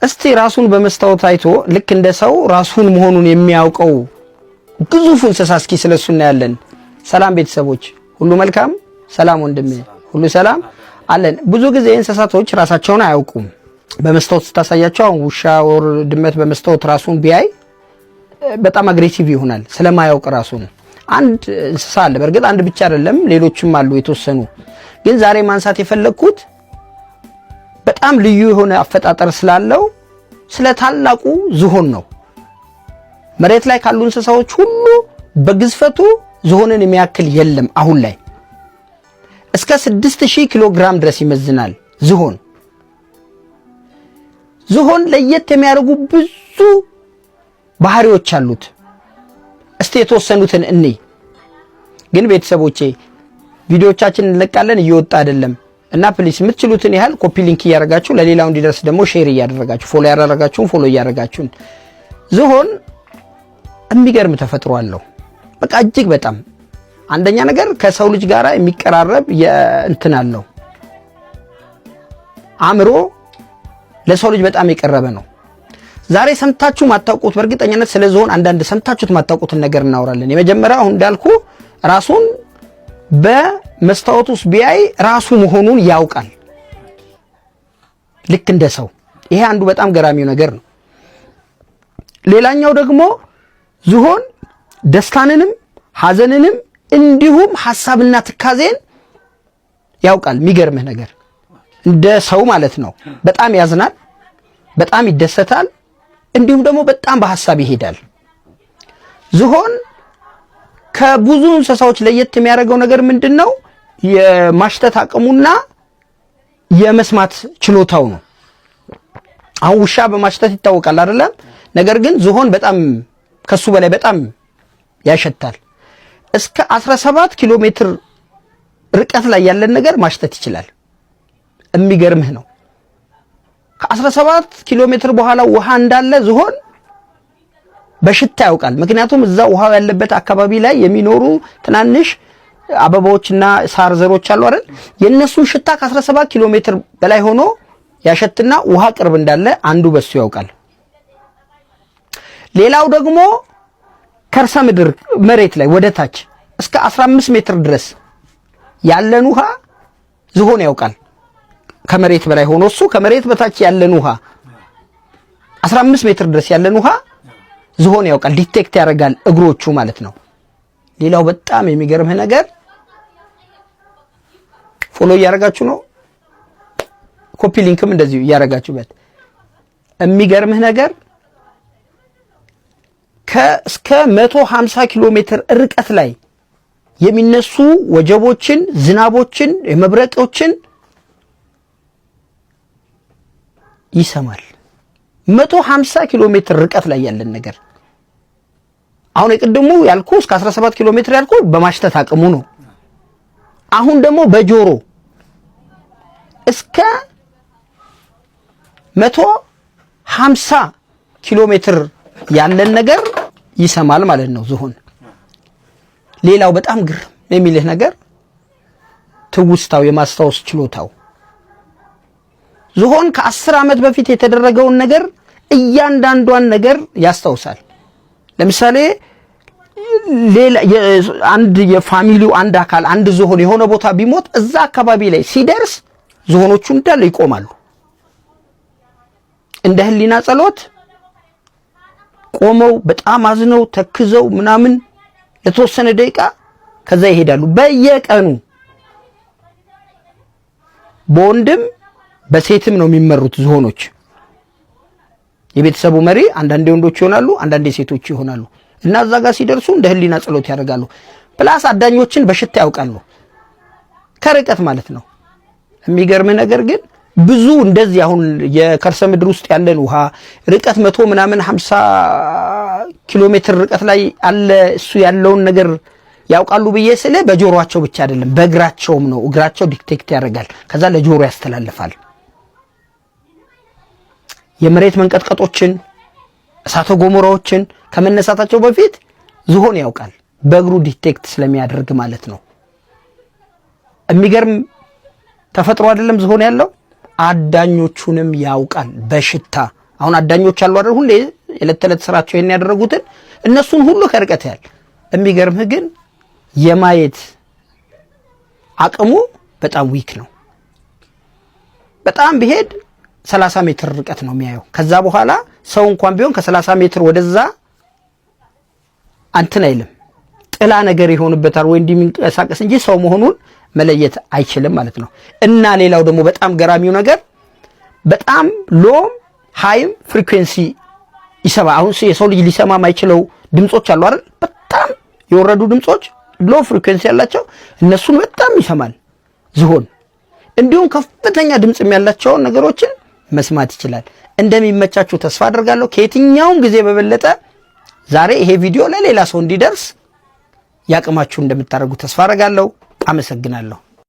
እስቲ ራሱን በመስታወት አይቶ ልክ እንደ ሰው ራሱን መሆኑን የሚያውቀው ግዙፍ እንስሳ እስኪ ስለሱ እናያለን። ሰላም ቤተሰቦች ሁሉ መልካም? ሰላም ወንድሜ፣ ሁሉ ሰላም አለን። ብዙ ጊዜ እንስሳቶች ራሳቸውን አያውቁም። በመስታወት ስታሳያቸው አሁን ውሻ or ድመት በመስታወት ራሱን ቢያይ በጣም aggressive ይሆናል ስለማያውቅ ራሱን። አንድ እንስሳ አለ፣ በእርግጥ አንድ ብቻ አይደለም፣ ሌሎችም አሉ የተወሰኑ። ግን ዛሬ ማንሳት የፈለግኩት በጣም ልዩ የሆነ አፈጣጠር ስላለው ስለ ታላቁ ዝሆን ነው። መሬት ላይ ካሉ እንስሳዎች ሁሉ በግዝፈቱ ዝሆንን የሚያክል የለም። አሁን ላይ እስከ 6000 ኪሎ ግራም ድረስ ይመዝናል ዝሆን። ዝሆን ለየት የሚያደርጉ ብዙ ባህሪዎች አሉት። እስቲ የተወሰኑትን እንይ። ግን ቤተሰቦቼ ቪዲዮቻችን እንለቃለን፣ እየወጣ አይደለም እና please የምትችሉትን ያህል copy link እያደረጋችሁ ለሌላው እንዲደርስ ደግሞ share እያደረጋችሁ follow ያላደረጋችሁን follow እያደረጋችሁን። ዝሆን የሚገርም ተፈጥሮ አለው። በቃ እጅግ በጣም አንደኛ ነገር ከሰው ልጅ ጋር የሚቀራረብ እንትን አለው። አእምሮ ለሰው ልጅ በጣም የቀረበ ነው። ዛሬ ሰምታችሁ ማታውቁት በእርግጠኝነት ስለ ዝሆን አንዳንድ ሰምታችሁት ማታውቁትን ነገር እናወራለን። የመጀመሪያው አሁን እንዳልኩ ራሱን በመስታወት ውስጥ ቢያይ ራሱ መሆኑን ያውቃል፣ ልክ እንደ ሰው። ይሄ አንዱ በጣም ገራሚው ነገር ነው። ሌላኛው ደግሞ ዝሆን ደስታንንም ሐዘንንም እንዲሁም ሐሳብና ትካዜን ያውቃል። የሚገርምህ ነገር እንደ ሰው ማለት ነው። በጣም ያዝናል፣ በጣም ይደሰታል፣ እንዲሁም ደግሞ በጣም በሐሳብ ይሄዳል። ዝሆን ከብዙ እንስሳዎች ለየት የሚያደርገው ነገር ምንድን ነው? የማሽተት አቅሙና የመስማት ችሎታው ነው። አሁን ውሻ በማሽተት ይታወቃል አይደለም? ነገር ግን ዝሆን በጣም ከሱ በላይ በጣም ያሸታል። እስከ 17 ኪሎ ሜትር ርቀት ላይ ያለን ነገር ማሽተት ይችላል። የሚገርምህ ነው። ከ17 ኪሎ ሜትር በኋላ ውሃ እንዳለ ዝሆን በሽታ ያውቃል። ምክንያቱም እዛ ውሃው ያለበት አካባቢ ላይ የሚኖሩ ትናንሽ አበባዎችና ሳር ዘሮች አሉ አይደል? የእነሱን ሽታ ከ17 ኪሎ ሜትር በላይ ሆኖ ያሸትና ውሃ ቅርብ እንዳለ አንዱ በሱ ያውቃል። ሌላው ደግሞ ከርሰ ምድር መሬት ላይ ወደ ታች እስከ 15 ሜትር ድረስ ያለን ውሃ ዝሆን ያውቃል። ከመሬት በላይ ሆኖ እሱ ከመሬት በታች ያለን ውሃ 15 ሜትር ድረስ ያለን ውሃ ዝሆን ያውቃል፣ detect ያደርጋል እግሮቹ ማለት ነው። ሌላው በጣም የሚገርምህ ነገር follow እያደረጋችሁ ነው፣ copy link ም እንደዚሁ እያደረጋችሁበት። የሚገርምህ ነገር ከእስከ 150 ኪሎ ሜትር ርቀት ላይ የሚነሱ ወጀቦችን፣ ዝናቦችን፣ የመብረቆችን ይሰማል። 150 ኪሎ ሜትር ርቀት ላይ ያለን ነገር አሁን የቅድሙ ያልኩ እስከ 17 ኪሎ ሜትር ያልኩ በማሽተት አቅሙ ነው። አሁን ደግሞ በጆሮ እስከ 150 ኪሎ ሜትር ያለን ነገር ይሰማል ማለት ነው ዝሆን። ሌላው በጣም ግርም የሚልህ ነገር ትውስታው፣ የማስታወስ ችሎታው። ዝሆን ከ10 ዓመት በፊት የተደረገውን ነገር እያንዳንዷን ነገር ያስታውሳል። ለምሳሌ ሌላ አንድ የ family ው አንድ አካል አንድ ዝሆን የሆነ ቦታ ቢሞት እዛ አካባቢ ላይ ሲደርስ ዝሆኖቹ እንዳለ ይቆማሉ። እንደ ህሊና ጸሎት ቆመው በጣም አዝነው ተክዘው ምናምን ለተወሰነ ደቂቃ ከዛ ይሄዳሉ። በየቀኑ በወንድም በሴትም ነው የሚመሩት ዝሆኖች። የቤተሰቡ መሪ አንዳንዴ ወንዶች ይሆናሉ፣ አንዳንዴ ሴቶች ይሆናሉ። እና እዛ ጋር ሲደርሱ እንደ ህሊና ጸሎት ያደርጋሉ። plus አዳኞችን በሽታ ያውቃሉ፣ ከርቀት ማለት ነው። የሚገርም ነገር ግን ብዙ እንደዚህ አሁን የከርሰ ምድር ውስጥ ያለን ውሃ ርቀት መቶ ምናምን 50 ኪሎ ሜትር ርቀት ላይ አለ እሱ ያለውን ነገር ያውቃሉ ብዬ ስለ በጆሮአቸው ብቻ አይደለም በእግራቸውም ነው። እግራቸው detect ያደርጋል፣ ከዛ ለጆሮ ያስተላልፋል። የመሬት መንቀጥቀጦችን፣ እሳተ ገሞራዎችን ከመነሳታቸው በፊት ዝሆን ያውቃል፣ በእግሩ detect ስለሚያደርግ ማለት ነው። የሚገርም ተፈጥሮ አይደለም ዝሆን ያለው? አዳኞቹንም ያውቃል በሽታ። አሁን አዳኞች አሉ አይደል? ሁሌ የዕለት ተዕለት ስራቸው ይሄን ያደረጉትን እነሱን ሁሉ ከርቀት ያያል። የሚገርምህ ግን የማየት አቅሙ በጣም weak ነው። በጣም ቢሄድ 30 ሜትር ርቀት ነው የሚያየው። ከዛ በኋላ ሰው እንኳን ቢሆን ከ30 ሜትር ወደዛ አንትን አይልም፣ ጥላ ነገር ይሆንበታል ወይ እንዲህ የሚንቀሳቀስ እንጂ ሰው መሆኑን መለየት አይችልም ማለት ነው። እና ሌላው ደግሞ በጣም ገራሚው ነገር በጣም low ም high ም frequency ይሰማ። አሁን የሰው ልጅ ሊሰማ የማይችለው ድምጾች አሉ አይደል? በጣም የወረዱ ድምጾች low frequency ያላቸው እነሱን በጣም ይሰማል ዝሆን። እንዲሁም ከፍተኛ ድምጽ ያላቸውን ነገሮችን መስማት ይችላል። እንደሚመቻችሁ ተስፋ አደርጋለሁ። ከየትኛውም ጊዜ በበለጠ ዛሬ ይሄ ቪዲዮ ለሌላ ሰው እንዲደርስ ያቅማችሁ እንደምታደርጉ ተስፋ አደርጋለሁ። አመሰግናለሁ።